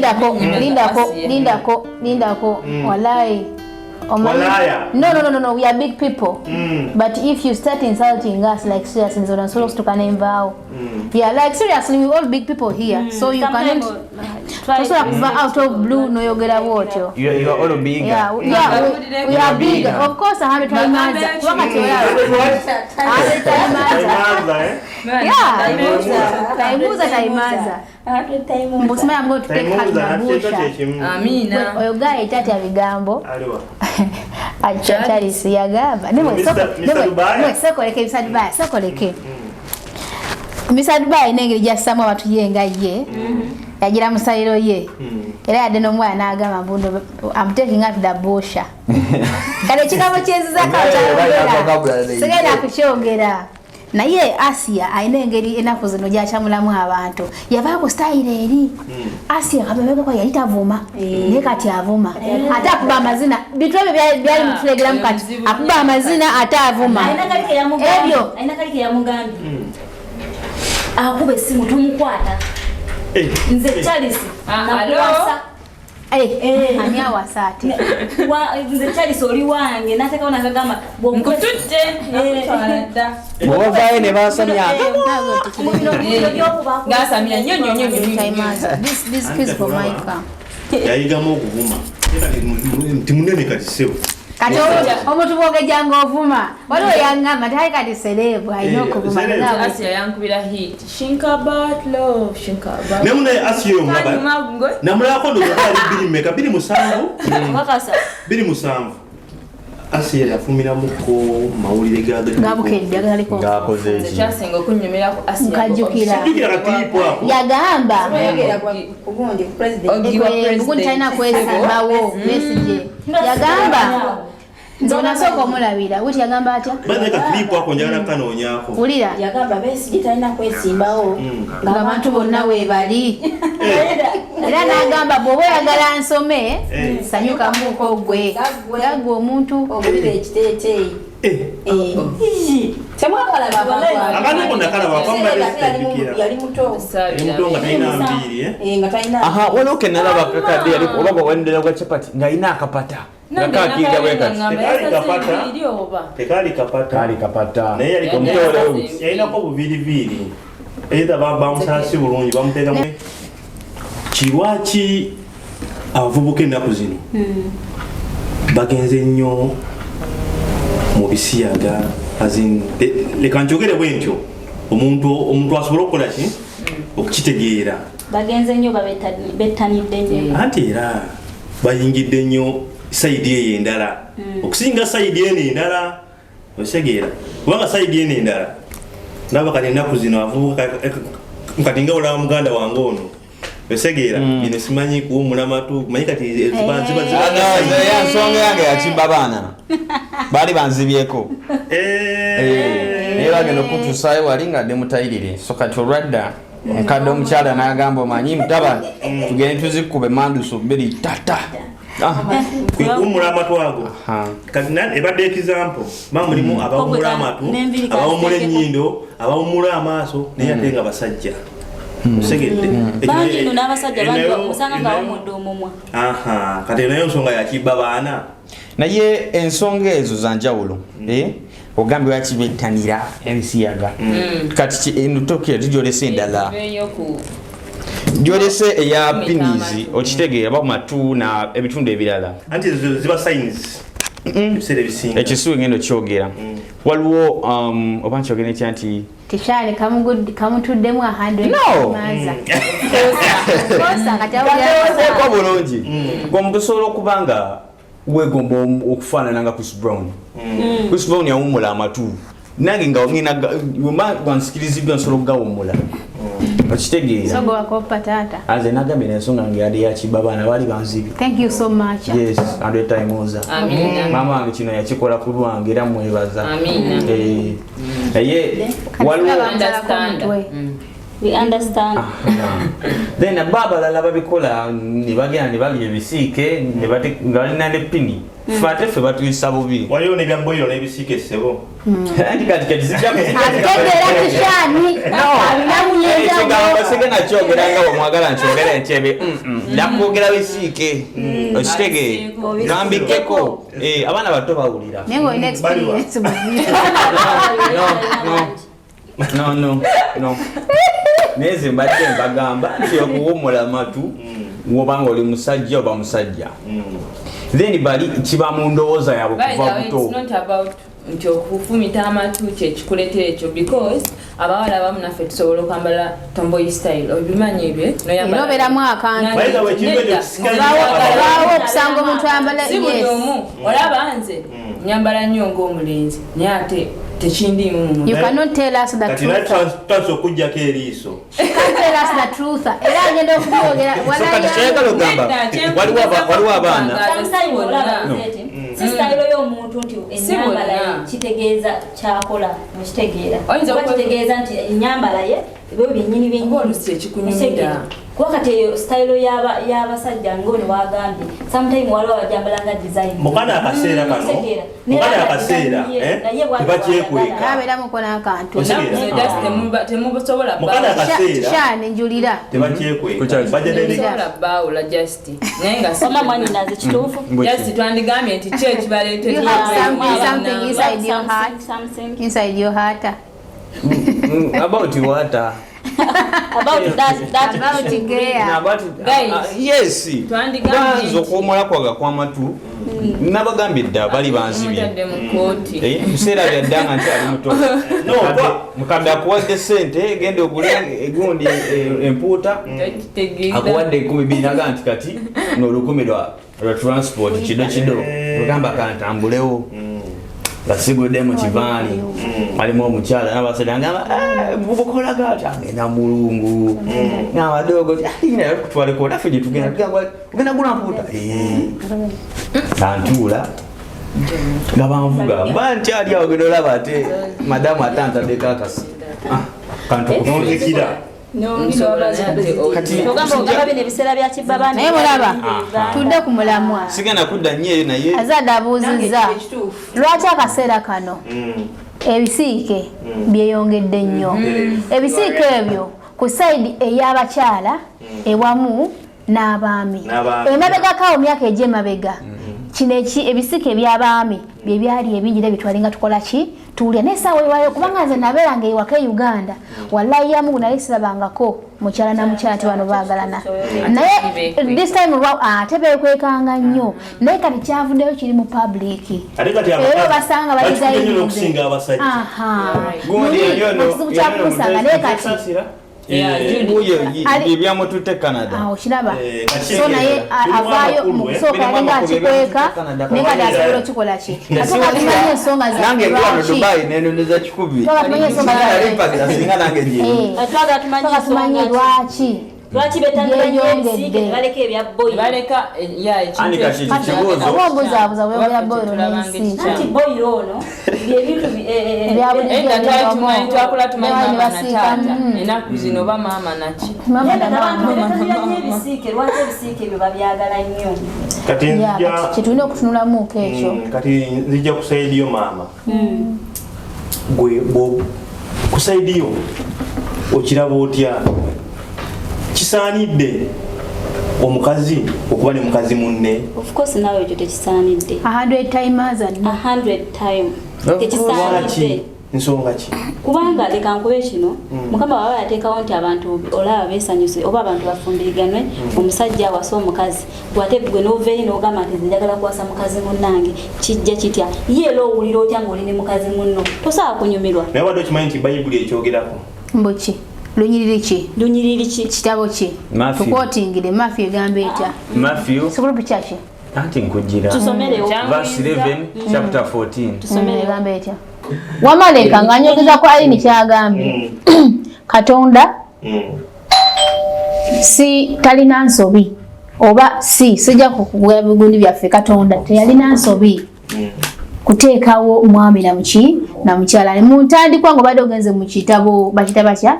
Lindako, lindako, Asiya. lindako, lindako. Wallahi. Omanyi- Walaya. No, no, no, no, no. We are big people. But if you start insulting us, like, seriously, nze nsobola okusituka nenvaawo. Yeah, like, seriously, we all big people here. So you cannot, tosobola kuva out of blue noyogera bwotyo. You are all bigger. Yeah, we are big. Of course, 100 times. Wakati olaba. 100 times. Taimaza, eh? Yeah. Taimuza, taimaza. Mbusimaya, I'm going to take her to Taimuza nakyo Mabusha. kyekimu. Amina. Oyo guy tatya bigambo. Aliwa? Charles yagamba Mr. Dubai? Sokoleke Mr. Dubai, sokoleke Mr. Dubai n'engeri gyassamu abantu ye nga ye yagira musaliro ye era yadde n'omwana n'agamba mbuno, "I'm taking out the busha." Kale ekigambo kyenzizako Vocabulary. sigenda kukyogera, naye Asia alina engeri ennaku zino gyakyamulamu abantu. Yavaa ku sitayiro eri Asia kabebekako yali tavuma, naye kati avuma ate akuba amazina. Bitu ebyo byali mutulegeramu, kati akuba amazina ate avuma. Alina kali keyamugambye. Ebyo. Alina kali keyamugambye, akuba essimu tumukwata. Nze Charles Ah, nakuwasa. Eh, ani awasa ate? Nze Charles oli wange, natekawo nakagamba. Nkututte nakutwala dda. Bwebavaayo ne basamya. Ngasamya nnyo nnyo nnyo nnyo nnyo. This is for my car. Yayigamu okuvuma. Ye kati nti munene kati sebo. Kati omuntu bwogejja ngaovuma, waliwo yaŋŋamba nti ali kati celeb alina Eh, okuvuma. celeb. Asia yankubira hit Shinka about love, shinka about Naye munaye Asiya oyo mulaba. Kanyuma ngo. Namulabako ndowooza ali bbiri mmeka, 2007? Wakasa. 2007 Asiya yafumiramuko mawulire ga Gabukedde agaliko. Ng'akoze Nze eki? kyasinga okunyumira ku Asia. Nkajjukira. Jjukira kakiripu ako. Yagamba Yogera ku gundi ku president. Ogiwa bugundi talina president. kwesimbawo. Besigye yagamba nze onasooka omulabira wuti yagamba atya? Baze kakiripu ako njagala kanoonyaako. Wulira. Yagamba Besigye talina kwesimbawo ng'abantu bonna weebali, era n'agamba bw'oba oyagala nsome, sanyukamuko gwe. Gaggwe. Gaggwe omuntu. Ogulira ekiteeteeyi. Eh, Temwakalaba abantu. Akantu ako nakalaba kwamba sijjukira. Yali muto. Yali muto nga talina nviiri, eh? Eh, nga talina. Aha, waliwo ke nalaba kakadde yali oba gwa gwa chapati ng'alina akapata nga kakirira bwe kati. Tekaali kapata. Oba Tekaali kapata. Kaali kapata. Naye yali Omutoole wuti. Yalinako buviiriviiri either bamusaasi bulungi bamuteekamu kirwaki. Abavubuka ennaku zino bagenze nnyo mu bisiyaga. As in, leka njogere bwe ntyo omuntu asobole okukola ki okukitegeera. Bagenze nnyo, bettanidde nnyo. Anti era bayingidde nnyo side eyo endala okusinga side eno endala, okitegeera? Kubanga side eno endala ndaba kati ennaku zino avubuka kati nga olaba muganda wange ono, okitegeera? Bino simanyi kuwumula matu, manyi kati ziba Ah, no, nze ya nsonga yange yakimba baana baali banzibyeko. Naye bagenda okutuusaayo wali nga dde mutayirire, so kati olwadda omukadde omukyala n'agamba, "Omanyi mutaba tugende tuzikkuba emanduso bbiri tata." Ah, Kwe kuwumula amatu ago. Aha. Kati ebadde example ma mulimu abawumula amatu, N'enviiri. abawumula Kazitekeko. ennyindo, abawumula amaaso, naye ate nga basajja, osegedde? Bangi nno n'abasajja bangi osanga nga bawumudde omumwa. Aha, kati nayo nsonga yakibba baana. Naye ensonga ezo za njawulo. Eh? Ogambye lwaki bettanira ebisiyaga? Kati eno tokira tugyolese endala. Tuveeyo ku Gyolese eya Kumita pinizi. amatu. Okitegeera, ba matu na ebitundu ebirala. Anti ezo ziba signs ebiseera ebisinga. Ekisuwa ngendo kyogera waliwo oba nkyogera ekya nti Tikyali kamutuddemu 100. No. Maza. Kosa kati awulira. Ko bulungi gwe omuntu osobola okuba nga wegomba okufaanana nga Chris Brown. Chris Brown yawummula amatu, nange nga ngenda wemba wansikiriziddwa nsobola okugawummula, okitegeera? Sogo wakopa taata. Nze nagambye nensonga yange yali yakiba baana baali banzibi. Thank you so much. Yes, 100 times. Amiina. Maama wange kino yakikola ku lwange era mwebaza. Amiina. Eh, naye Kati waliwo singa bamusalako Understand. omutwe. We understand. Then abo abalala babikola ne bagenda ne balya ebisiike ne nga balina ne pini. Ffe ate ffe batuyisa bubi. Waliwo nebya boyiro n'ebisiike, ssebo. Anti kati kati zijja Ategeera Kishani alinamu. Ekigambo sigenda kyogera nga bwemwagala nkyogere nkyebe nakwogera bisiike, okitege gambikeko. Eh, abaana bato bawulira. Naye ngaolina experience mu No, no, no, no, naye ze mbadde mbagamba nti okuwumula matu wobanga oli musajja oba musajja, then bali kiba mu ndowooza yaabwe By the kuva way, buto. it's not about nti okufumita amatu kyekikuleetera ekyo, because abawala abamu naffe tusobola okwambala tomboy style, obimanyi ebyo. Era obeeramu akantu. By the way, ekintu ekyo kisikali. Obaawo okusanga omuntu ayambala Si buli yes. omu. Olaba nze nyambala nnyo ng'omulenzi, naye ate tekindiimu mu mutwe. You cannot tell us the Kati naye truth. tutandise okugjako eriiso. You can't tell us the truth. Era agenda okubyogera. So kati kyayagala ogamba Nedda, waliwo abaana Sometimes olaba nze si style y'omuntu nti Si ennyambala ye bonna. kitegeeza kyakola, mukitegeera? Oyinza Oba kitegeeza nti ennyambala ye ebyo byennyini byennyini. Oba oluusi ekikunyumira. Okitegeera? Kuba kati eyo style y'abasajja ng'ono wagambye, sometime waliwo abajambala nga design. Mukana akaseera kano, Okitegeera? mukana Naye akaseera, naye bw'atyo tebakyekweka. bw'ayagala. Abeeramuko n'akantu. Okitegeera? Ennaku zino just temusobola Mukana baawula. akaseera Shani njulira. tebakyekweka. Kukyali. Bajja Temusobola baawula just, naye nga si Wamma mwannyinaze, kituufu. just twandigambye nti ki ekibaleetedde. You have something inside your heart. Something Inside your heart. About water. About that About issue. gear. About, Guys, yes. twandigambye Banza nti- okuwumula kwaga kwamatu nabagambye dda bali banzibye. Mutadde mu kooti. Eh, biseera byadda nga nkyali muto. No, Mukadde akuwadde sente, genda ogule egundi empuuta. Tekitegeeza. Akuwadde 20,000, naga nti kati nolukumi lwa transport kido kido, ogamba kantambulewo nga sigudde mu kivaani, alimu omukyala nabasajja, ngamba bukolaga ati agenda mulungu ngamba dogo naye kutwaleko naffe gye tugenda, tugamba ogenda gula mpuuta. Nantuula nga banvuga mba nkyali awo, genda olaba ate madamu ate antaddeko akasi. Ah, kantu Nonzikira. Nsobola naye ate Ogamba ogamba bino ebiseera bya kibaba. Naye mulaba tudde ku mulamwa. Sigenda kudda nnyo eyo naye Azadde abuuzizza lwaki akaseera kano ebisiike byeyongedde nnyo, ebisiike ebyo ku side ey'abakyala ewamu n'abaami. N'abaami. Emabegako awo, myaka egy'emabega, kino ebisiike eby'abaami bye byali ebingi era bitwalinga tukola ki, tuwulira. Naye essaawa ewayo, kubanga nze nabeeranga ewaka e Uganda, wallahi ya Mungu, naye sirabangako mukyala na mukyala nti bano baagalana. Naye this time ate beekwekanga nnyo, naye kati kyavuddeyo kiri mu public. Ate kati Era basanga bakikutte nnyo n'okusinga abasajja. Gundi eyo ekizibu kyakumusanga, naye kati ebyamututte Canada. Awo kiraba. Kati So naye birimu avaayo amakulu, mu eh? kusooka Birimu yalinga amakulu, akikweka, ebyamututte naye kati Canada. asobola okikola ki? Nga Ate nga tumanyi ensonga nange zaffe ndi wano lwaki Dubai nenoneza kikubi. Twagala tumanye ensonga zaffe. Mpagira singa nange gyeri. Twagala tumanye Twagala tumanye ensonga ki. lwaki Lwaki betandika nnyo ebisiike byeyongedde. ne baleka ebya boyi? Baleka ya ekintu Ani kati ekyo. ekibuuzo? Oba obuzaabuza bweyongera boyiro n'ensi. Anti boyiro ono byebintu Ebya bulijjo. Edda twali tumanyi, twakula tumanyi Bali maama na basiika, taata. Ennaku zino oba maama naki. Mama na abantu maama. bebetanira nnyo ebisiike. Lwaki ebisiike ebyo babyagala nnyo? Kati Ya, nzija kati kyetulina okutunulamuko ekyo. Kati nzija ku side yo maama. Gwe ku side yo okiraba otya? Kisaanidde omukazi okuba ne mukazi munne? Of course, naawe ekyo tekisaanidde. 100 timers and 100 time Lwaki? tekisaanidde. Nsonga ki? Kubanga leka nkube kino, Mukama baba yateekawo nti abantu olaba beesanyuse oba abantu bafumbiriganwe, omusajja awasa omukazi, gwate gwe n'ova eri n'ogamba nti nze njagala kuwasa mukazi munnange, kijja kitya? Ye era owulira otya ng'oli ne mukazi munno? Tosobola kunyumirwa. Naye wadde okimanyi nti Bayibuli ekyogerako? Mbuki lunyiriri ki? Lunyiriri ki? Kitabo ki? Matthew. Tukwotingire Matthew egamba etya? Matthew. Sikurupu kyaki? Anti nkugira. Tusomerewo. Verse 11, chapter 14. Tusomerewo. Egamba etya? Wamaleka nga nyogeza ku Aini kyagambye, Katonda si talina nsobi, oba si sijja kukugula bigundi byaffe. Katonda teyalina nsobi kuteekawo mwami na muki na mukyala. Mu ntandikwa nga obadde ogenze mu kitabo bakita batya?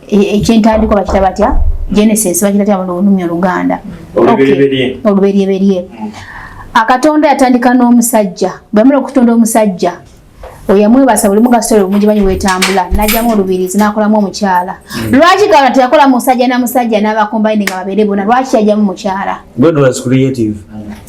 Ekyentandikwa bakita batya? Genesis bakita batya mu lulimi Oluganda? Olubereberye. Olubereberye. Akatonda yatandika n'omusajja. Bwe yamala okutonda omusajja, oyo yamwebasa buli mugasitole omugimanyi wetambula n'ajjamu olubirizi n'akolamu omukyala. Lwaki Katonda teyakola musajja na musajja n'abakombayini nga babeere bonna? Lwaki yajjamu mukyala? God was creative.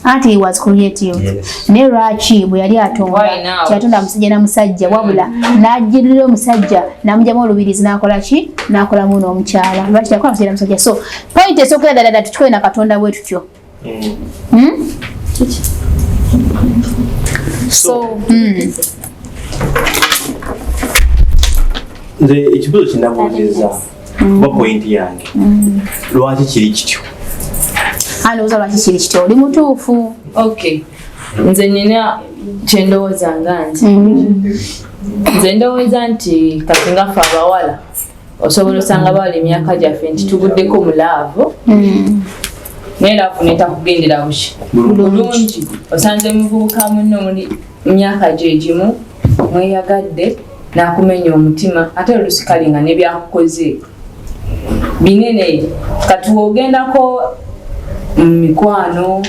Anti he was creative. Yes. Naye lwaki bwe yali atonda Why now? teyatonda musajja na musajja wabula n'ajjirira omusajja n'amugyamu olubirizi n'akola ki? N'akolamu n'omukyala. Lwaki teyakola musajja na musajja? So point esookera ddala ddala tukikole na Katonda bwe tutyo. So nze ekibuuzo kyenabuuzizza oba pointi yange, lwaki kiri kityo? Alowooza lwaki kiri kityo? Oli mutuufu. Okay, nze nina kyendowooza nga nti nze ndowooza nti kati nga ffe abawala osobola osanga bawala emyaka gyaffe nti tuguddeko mu love, naye love netakugendera buki bulungi. Osanze muvubuka munno muli myaka gye gimu, mweyagadde, n'akumenya omutima, ate oluusi kale nga nebyakukoze binene. Kati wogendako mu mikwano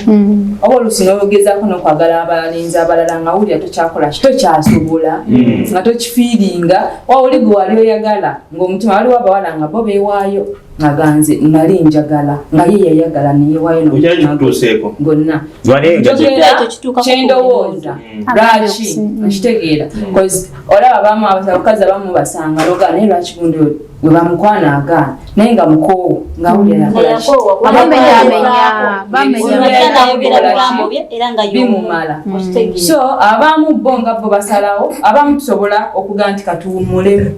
oba oluusi n'ogezaako n'okwagala abalenzi abalala nga wulira tokyakola ki, tokyasobola, nga tokifiiringa wa oli gwe wali oyagala ng'omutima. Waliwo abawala nga bo beewaayo nga ganze nali njagala nga ye yayagala neyewaayo Okyali n'omutima gwe kikutuuseeko? gwonna. Wali Njogera Ekyo kituuka ku kyendowooza lwaki okitegeera, 'cause olaba abamu abakazi abamu basanga nogaa naye lwaki gundi oyo gwe bamukwana agaana, naye nga mukoowu nga awulira yakola ki? Yakoowa, kuba Bamenyamenya, bamenya. Era n'ayogera bigambo bye era nga y'omu. Bimumala. Okitegeera. So abamu bo nga bo basalawo, abamu tusobola okugaa nti katuwummulemu,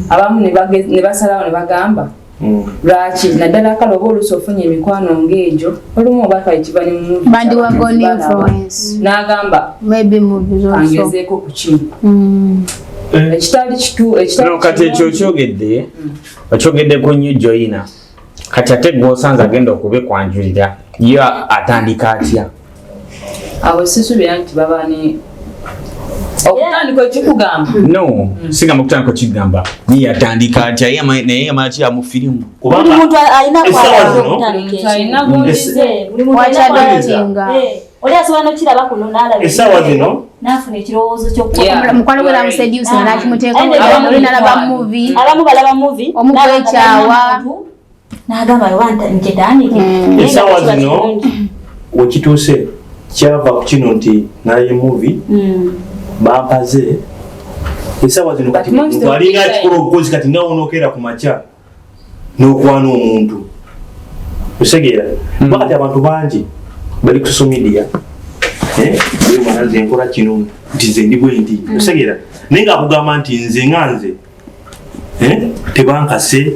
abamu ne basalawo ne bagamba lwaki, naddala kale oba oluusi ofunye emikwano ng'egyo olumu oba kale kiva ne mu movie Bandwagon z'abantu balaba. influence. N'agamba Maybe movies also. angezeeko ku kino ekitali kitu ekitali No, kati ekyo kirungi. okyogedde, okyogeddeko nnyo joyina. Kati ate gwosanze agenda okubikwanjulira ye atandika atya? Awo sisuubira nti baba ne okutandika ekikugamba. No, sigamba okutandika okigamba, ye yatandika atya? Naye yamala ki mu firimu? Buli Kubanga muntu alina essaawa kwagala zino- okutandika Omuntu alina ekintu. gondize. Buli muntu alina Wakyadatinga. kwagala. Oli asobola n'okiraba kuno n'alaba Essaawa zino- n'afuna ekirowoozo ky'okukola. Yeah. Mukwano gwe Right. namuseduce nga n'akimuteeka Abamu oli n'alaba mikwano. movie. Abamu balaba movie, Omu n'aba nga kwekyawa. talina muntu, n'agamba oba nketandike. Naye nga Essaawa kiba zino kirungi. wekituuse kyava ku kino nti nalaye movie bampaze. Essaawa zino kati But most of muntu alinga the time- akikola obukozi kati nga wonookera ku makya n'okwana omuntu, osegeera? Kuba kati abantu bangi bali ku social media. Mwana nze nkola kino nti nze ndi bwe nti, osegeera? Naye ng'akugamba nti nze nga nze tebankase,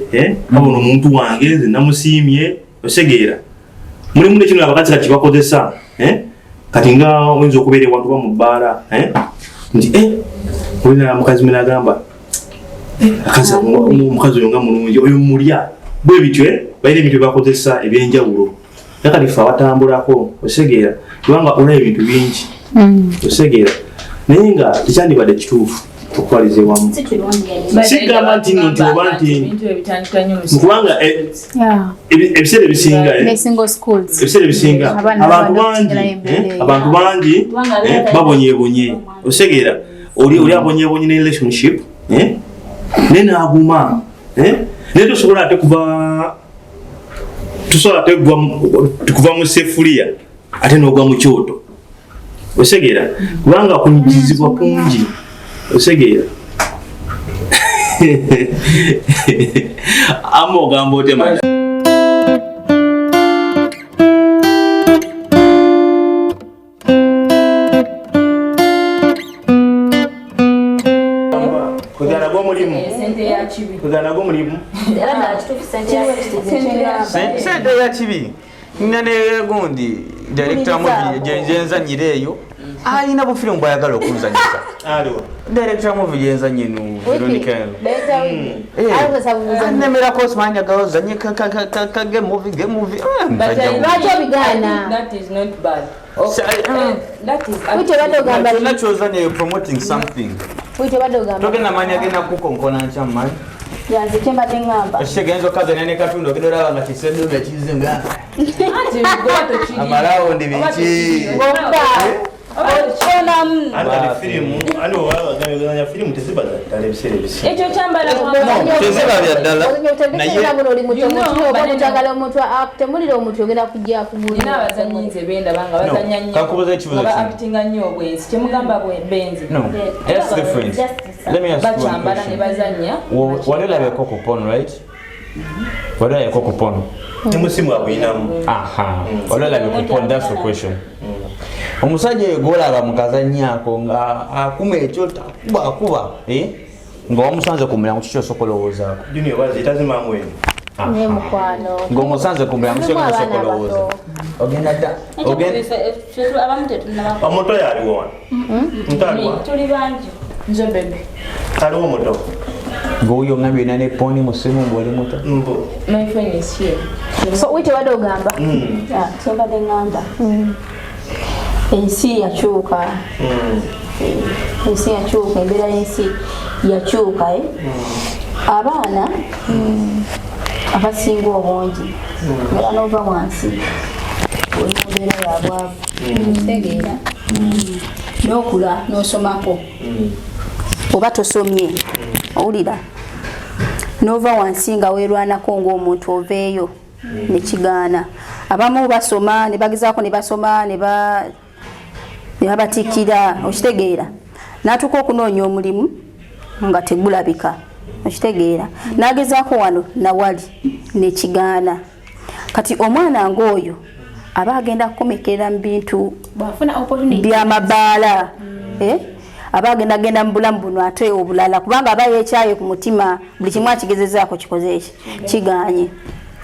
babona omuntu wange nze namusiimye, osegeera? Mulimu nekino abakazi kati bakozesa, kati nga oyinza okubeera ewantu ba mu bbaala, nti olina mukazi mwe nagamba omukazi oyo nga mulungi, oyo mulya bwe bityo, balina ebintu byebakozesa ebyenjawulo. Naye kati ffe abatambulako, osegeera, kubanga olaba ebintu bingi, osegeera, naye nga tekyandibadde kituufu okutwaliza ewamu. Si kirungi yadde. Sigamba nti nno nti oba nti Ebintu ebitandika nnyo mu kubanga Yeah. ebiseera ebisinga Ne single schools. ebiseera ebisinga Abaana abantu babadde bangi okusigalayo embeera eyo. abantu bangi Kubanga abeera babonyebonye, osegeera? Oli abonyebonye ne relationship, naye n'aguma, naye tosobola ate kuva, tosobola ate kuva mu sefuliya ate n'ogwa mu kyoto, osegeera? Kubanga kunyigizibwa kungi, osegeera? Ama ogamba otya, madam? Kugana gw'omulimu. Sente ya kibi. Kugana gw'omulimu. Era ddala kituufu, sente ya Sente ya kibi. Nina ne gundi director movie gyenzanyira eyo, alina bufirimu bwayagala okunzanyisa. Aliwo? Director movie gyenzanye nu Veronica eno. Alowooza Anemerako simanyi njagala ozanye kage movie, ge movie. Ah, musajja But we. Lwaki obigaana? That is not bad. Oh, that is Wiki obadde ogamba Kyonna kyozanya, you're promoting something. Wiki obadde ogamba Togenda mani agenda kukonkona nkya mani. Yanze kyembadde ŋŋamba. Ekitegeeza okazanya ne katundu ogenda olaba nga kiseddume kizinga. Anti gwe tokiri. Amalawundi biki? Onamu. Anti kati firimu, anti bw'oba firimu teziba za ddala ebiseera ebisinga. Ekyo kyambala No, teziba bya ddala. Naye Naye oli muto You know, muti oba banene. mutagala omuntu akutemulira omuti ogenda kujja Nina abazannyi nze bendaba nga No, bazannya nnyo. kankubuuze ekibuuzo Nga kimu. ba-actinga nnyo obwenzi. Kyemugamba benzi. No, that's different. Let me ask you one Bakyambala ne question. bazannya. Wali olabyeko ku porn, right? Wali olabyeko ku porn? Ne musimu abuyinamu. Aha. Wali olabye ku porn, that's the question. Omusajja oyo gw'olaba mu kazannyo ako nga akuma ekyo akuba akuba, eh? Nga wamusanze ku mulyango kiki osooka olowoozaako? Junior baziyita zimaamu eno. Ne mukwano. Ng'omusanze ku mulyango kiki Mulimu ogenda abaana osooka olowooza? abato. Ogenda dda. Ogenda Abamu tetunnaba. Omuto yaliwo wano. Muto aliwo? Tuli bangi. Nze bebe. Aliwo omuto? Ng'oyo ngambye olina ne porn mu ssimu ng'oli muto. Mbu. My phone is here. So wite wadde ogamba. Kyembadde ŋŋamba. Ensi yakyuka. Ensi yakyuka, embeera y'ensi yakyuka. Eh? Abaana abasinga obungi era n'ova wansi oli mu mbeera ya bwavu kitegeera n'okula n'osomako oba tosomye owulira n'ova wansi nga weerwanako ng'omuntu oveeyo nekigaana. Abamu basoma ne bagezaako ne basoma ne babatikkira okitegeera n'atuuka okunoonya omulimu nga tegulabika okitegeera n'agezaako wano nawali nekigaana. Kati omwana ng'oyo aba agenda kukomekerera mu bintu Bw'afuna opportunity. byamabaala, eh? Aba agenda genda mu bulamu buno ate obulala kubanga aba yeekyaye ku mutima buli kimu akigezezaako kikoze eki kiganye.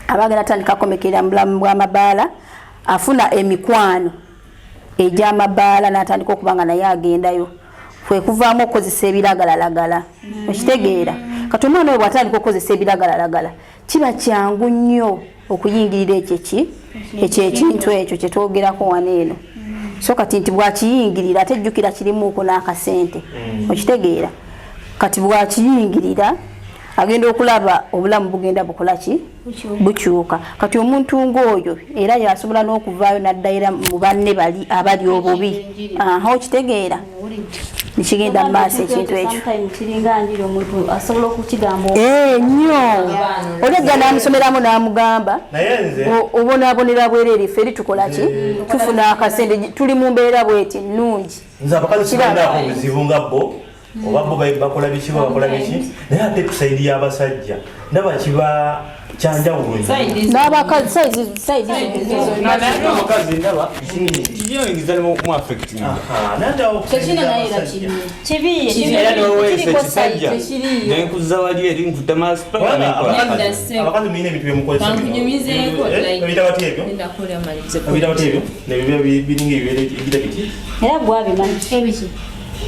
Aba agenda tandika kukomekerera mu bulamu bw'amabaala, afuna emikwano egy'amabaala n'atandika okuba nga naye agendayo kwe kuvaamu okukozesa ebiragalalagala okitegeera. Kati omwana oyo bw'atandika okukozesa ebiragalalagala kiba kyangu nnyo okuyingirira ekyo ki ekyo ekintu ekyo kye twogerako wano eno. So kati nti bw'akiyingirira ate jjukira kirimuuko n'akasente okitegeera. Kati bw'akiyingirira agenda okulaba obulamu bugenda bukola ki bukyuka. Kati omuntu ng'oyo era yasobola n'okuvaayo n'addayira mu banne bali abali obubi. Aha, okitegeera nekigenda mu maaso ekintu ekyo. Sometimes kiringa njiri omuntu asobola okukigamba. Eh, nnyo oli ajja n'amusomeramu n'amugamba Naye nze obonaabonera bwereere ffe eri tukola ki tufuna akasente tuli mu mbeera bweti nnungi. Nze abakazi sibalinaako buzibu nga bo oba bo bakola biki ba bakola biki, naye ate ku side y'abasajja ndaba kiba kyanjawulo nnyo. N'abakazi side Naye omukazi ndaba kiyingiza ne mu affecting. Aha, naye ate awo ku side Tekirina naye era y'abasajja. kibi. Kibi. Era neweweesa Kiriko ekisajja side, tekiriiyo. nenkuza wali eri nkutama. Kubanga abakazi mulina ebintu byemukozesa bino. Kankunyumizeeko, Eh, like- babiyita batya ebyo? Linda kole amalirize. Babiyita batya ebyo? Nebiba biringa ebibeera egira biti. Era gwabimanyi. Ebiki?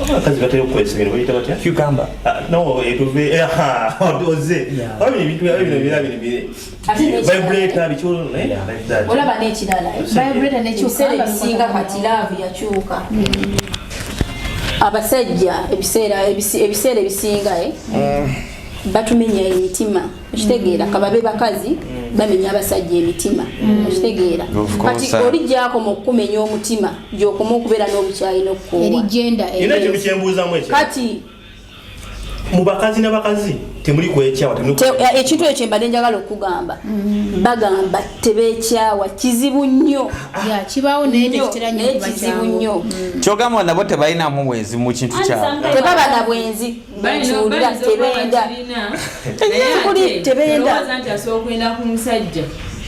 Abakazi batera okukozesa bino babiyita batya? Cucumber. Ah, no, etuve oze. Oba bino ebintu bino bira bino biri. Ate n'ekirala. Vibrator biki olwo, eh? Like that. Olaba n'ekirala Vibrator ne ebiseera cucumber. ebisinga kati love yakyuka. Abasajja ebiseera ebisinga eh, batumenya emitima okitegeera kababe bakazi bamenya abasajja emitima okitegeera. Of course, Kati oli gyakoma okukumenya omutima gyokoma okubeera n'obukyayi Eri n'okukoowa. gender. Nina ekintu kyembuuzamu ekyo. Kati Mu bakazi n'abakazi temuli kwekyawa temuli ekintu ekyo kyembadde njagala okugamba bagamba tebeekyawa kizibu nnyo. Ya, kibaawo naye Nnyo, tekitera nnyo naye kuba kizibu kyangu. nnyo. Kyogamba nabo tebalinamu bwenzi mu kintu kyabwe? Tebaba na bwenzi nkiwulira tebenda. Kuli tebenda. Tebenda nti asobola okwenda ku musajja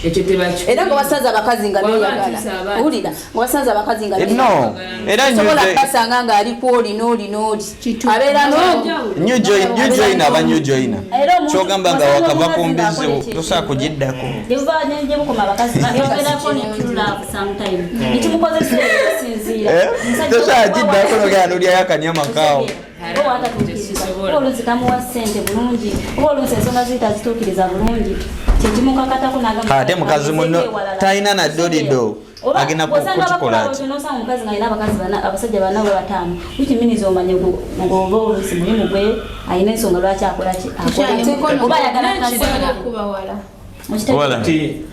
ekyo tebakikola. Era nga wasanze abakazi nga Bw'aba beeyagala atuusa abaana. owulira nga wasanze abakazi nga No, era sobola basanga ng'ali kwoli n'oli n'oli Kituufu. abeera n'ogu new join, new joiner, aba new joiner. Era omuntu- Kyogamba nga osanga wakava ku omukazi mbizi ng'akola ekyo. tosobola kugiddako. Gye bukoma abakazi bagerako ne true love sometime ekimukozesa okusinziira. Tosobola giddako nogenda nolyayo akanyama kaawo. Oba watatuukiriza oba oluusi kamuwa ssente bulungi oba oluusi ensonga ziyita zituukiriza bulungi. Kyekimukakatako n'agamba Ate mukazi munno talina na dolido. Agenda kukikola ati. Nosanga omukazi nga alina abakazi bana, abasajja bana oba bataano, which means omanye ng'oba oluusi mulimu gwe alina ensonga lwaki akola ki, akola oba ayagala Ekirala kubawala. Wala.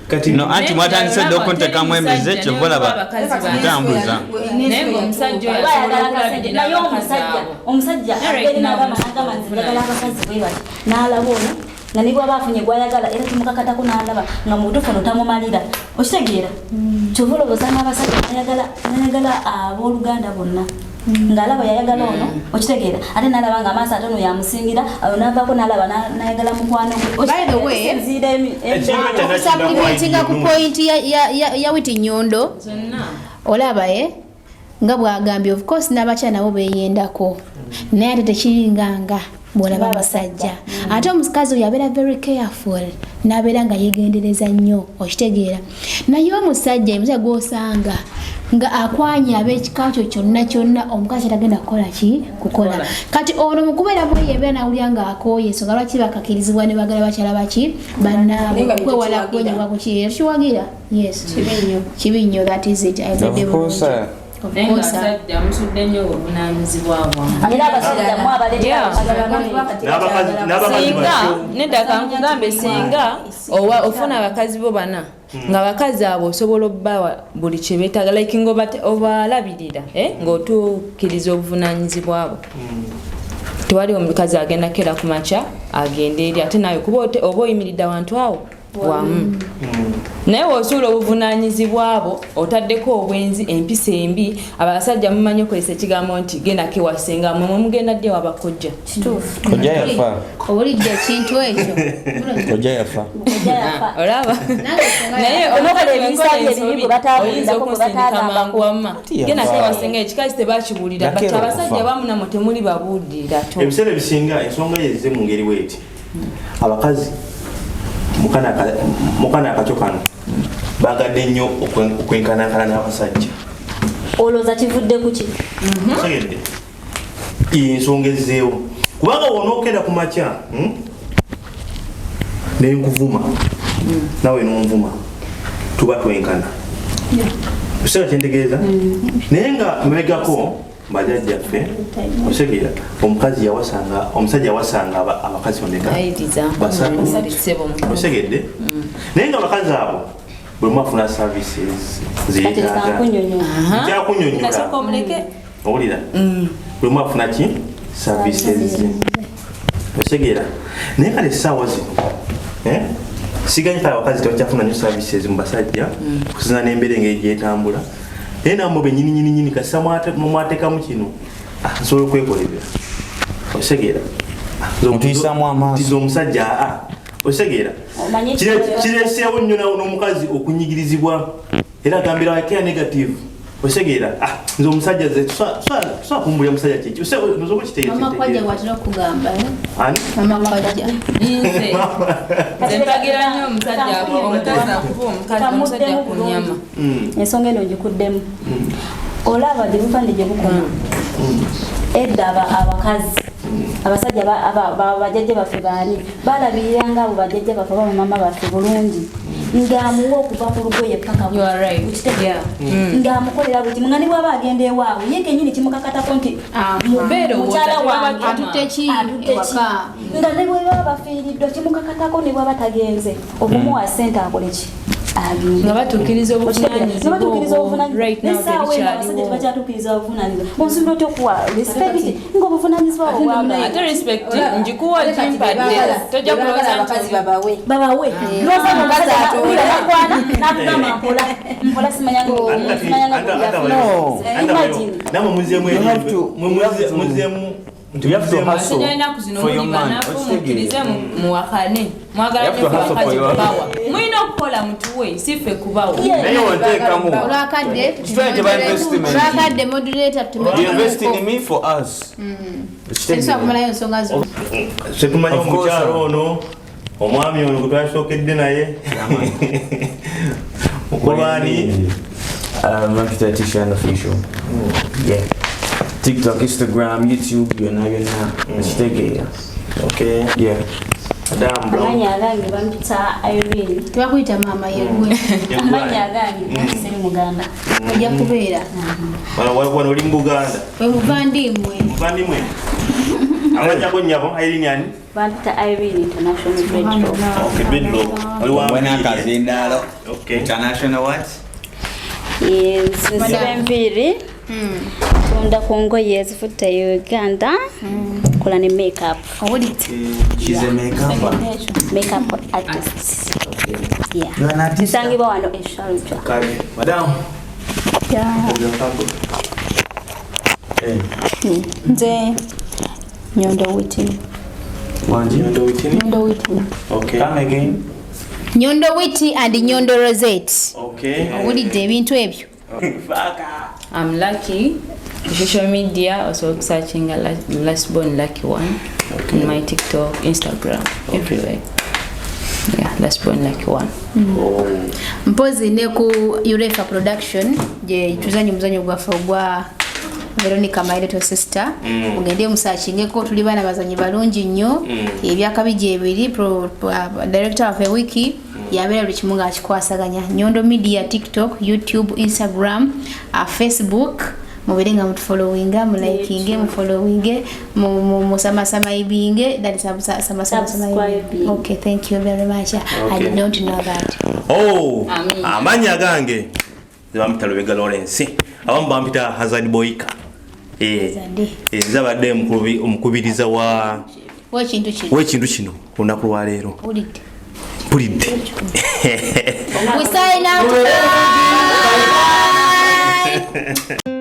Kati No, anti mwatandise dda okuntekamu emize, kyova olaba ntambuza. Naye ng'omusajja oyo Oba asobola ayagala akasente, okulabirira naye abakazi omusajja abo. omusajja Right agenda now, n'agamba, n'agamba nti njagala abakazi bwe bati, n'alaba ono nga ne bw'aba afunye gw'ayagala era kimukakatako n'alaba nga mu butuufu ono tamumalira. Okitegeera? Kyova olowooza n'abasajja n'ayagala abooluganda bonna. Ng'alaba yayagala ono, okitegeera? Ate n'alaba ng'amaaso ate ono yamusingira, awo n'avaako n'alaba n'ayagala mukwano gwe. By the way, Okusinziira Ekintu kyonna Okusupplementinga ku point ya Witi Nyondo. Zonna. Olaba nga bw'agambye, of course n'abakyala nabo beeyendako, naye ate tekiringanga bw'olaba abasajja. Ate omukazi oyo abeera very careful, n'abeera nga yeegendereza nnyo, okitegeera? Naye omusajja gw'osanga nga akwanya ab'ekika kyo kyonna kyonna, omukazi tagenda kukola ki? Kukola. Kati ono mu kubeera bweyebeera n'awulira ng'akooye, ensonga lwaki bakakirizibwa ne bagala bakyala baki bannaabwe Naye nga okwewala tekiwagira. kwenyibwa ku ki? Tukiwagira, yes. Kibi nnyo. Kibi nnyo, that is it. Ayogedde Of course, bulungi. Of Naye course, ng'abasajja musudde nnyo obuvunaanyizibwa bwammwe. Era abasajja mwe abaleetera Yeah. abakazi. N'abakazi Singa batyo. nedda, kankugambe, singa ofuna abakazi bo bana, nga abakazi abo osobola obbawa buli kye beetaaga, like ng'obalabirira, ng'otuukiriza obuvunaanyizibwa bwo, tewali omukazi agenda kera ku makya agende eri ate nawe, kuba oba oyimiridde awantu awo wamu. Naye w'osuula obuvunaanyizibwa bwo, otaddeko obwenzi, empisa embi. Abasajja mumanyi okozesa ekigambo nti genda kewasenga, mwe mugenda ddi ewabakojja? Kituufu. Kojja yafa. Owulidde ekintu ekyo? Kojja yafa. Kojja yafa. Olaba, Nange ensonga naye Onokola omukazi ebisa bwenkola bye ebibi ensobi, bwe bataabuulirako, oyinza bwe okunsindika bataagambako. mangu, wamma Ati genda yafa. kewasenga, ekikazi tebakibuulira, but Yakeera abasajja okufa. bamu namwe temuli babuulirira to. Ebiseera ebisinga ensonga yezze mu ngeri bweti: abakazi mukana akakyo kano bagadde nnyo okwenkanankana n'abasajja. Olowooza kivudde ku ki? Otegedde ensonga ezzeewo? Kubanga wonookera ku makya, nenkuvuma nawe nonvuma, tuba twenkana, okiseera kyentegeeza. Naye nga mabegako bajjajjaffe, otegeera, omukazi yawasanga, omusajja yawasanga abakazi bameka? Ayiriza. Basatu. Ssebo. Otegedde? Naye nga abakazi abo buli omu afuna services Kati leka zeyetaaga. nkunyonyola. Nkyakunyonyola. Nasooka omuleke. Owulira? Buli omu afuna ki? Services ze, otegeera? Naye kale essaawa zino, siganyi kale abakazi tebakyafuna nnyo services mu basajja okusinza n'embeera engeri gyetambula, naye nammwe benyini nyini nyini kasita mwateekamu kino, ah, nsobola okwekolerera, otegeera? Mutuyisaamu amaaso. Ntiza omusajja, aa, otegeera? Omanyi Kireeseewo nnyo nawo n'omukazi okunyigirizibwa, era agambira care negative, otegeera? Ah, nze omusajja ze tusobola kumbulya musajja kiki? Osobola okitegeera? Mama kwajja bwatera okugamba, eh? Ani? Mama kwajja. Nze mpagira nnyo omusajja omukazi akuba omukazi, omusajja ku nyama. Ensonga eno ngikuddemu. Olaba gye buva ne gye bukoma. Edda abakazi, abasajja, bajjajja baffe baani balabiriranga abo bajjajja baffe, bamama baffe bulungi, ng'amuwa okuva ku lugoye paka You are right. Okitegeera? Yeah. Ng'amukolera buli kimu, nga ne bw'aba agenda ewaabwe ye kennyini kimukakatako nti Beera mukyala owooza, wange Atutte ki atutte ki? ewaka? Nga ne bwe baba bafiiriddwa kimukakatako, ne bwaba tagenze okumuwa sente akole ki? Agende. Nga batuukiriza obuvunaanyizibwa Nga batuukiriza obwo. obuvunaanyizibwa. Right now N'essaawa eno abasajja tebikyaliwo. tebakyatuukiriza obuvunaanyizibwa. Onsuubira otya okuwa respect ng'obuvunaanyizibwa bwo bwagaana? Ate respect ngikuwa, gimpadde, tojja kulowooza nti abakazi babawe. Babawe. Lwoza Omukazi atoole. Nakwana nakugamba mpola mpola, simanyanga simanyanga. No. Imagine. Namwe muzeemu. You have to- Muzeemu. You have to hustle Abasajja ennaku zino for your muli man. banafu, Okitegeera? mukkirize muwakane. Mwagala You have nnyo to hustle abakazi for your- kubawa, mulina okukola mutuwe, si ffe kubawa. Naye onteekamu. Olwakadde. Kitwale teba investment. Olwakadde moderator. You invest in me for us. Tetusobola kumalayo ensonga zo. Setumanyi. Of course. Omukyalo ono, omwami ono gwe twasookedde naye mukulwani. I'm Tishan official. Yeah. TikTok, Instagram, YouTube, byonna byonna. Okitegeera? Okay. Yeah. Amannya agange bampita Irene. Tebakuyita maama yegwe. Amannya agange siri Muganda. Ojja kubeera. Wano oli mu Buganda. We muvandimwe. Muvandimwe. Amannya go nnyabo Irene ani? Bampita Irene International Dreadlock. Okay, dreadlock. Oli wa Wena akazindaalo. Okay. International what? Yes, nsiba enviiri. Tunda ku ngoye ezifutta Uganda. Kola ne makeup. Owulidde. She's a makeup. Makeup artist. Yeah. You are an artist? Nsangibwa wano e Sharjah. Kale, madam. Yeah. Nze Nyondo Witini. Wangi? Nyondo Witini? Nyondo Witini. Okay. Come again. Nyondo Witty and Nyondo Rosette. Okay. Owulidde ebintu ebyo. I'm lucky. Social media also searching a last born lucky one. Okay. On my TikTok, Instagram, okay. Everywhere. Yeah, last born lucky one. Oh. Mpozi ne ku Urefa Production je tuzanyi muzanyo gwaffe ogwa Veronica my little sister. Mugende musachingeko tuli bana bazanyi balungi nnyo. Ebyakabi gyebiri director of a wiki yabeera buli kimu ng'akikwasaganya. Nyondo Media, TikTok, YouTube, Instagram, Facebook. Mubeere nga mutufollowinga, mulikinge, mufollowinge, musamasamaibinge, that is Subscribing. Okay, thank you very much. Okay. I did not know that. Oh, amannya gange bampita Lubega Lawrence. Abamu bampita Hazard Boyka. Nze abadde omukubiriza wa w'ekintu kino olunaku lwa leero. Mpulidde. Mpulidde. We sign out. Bye.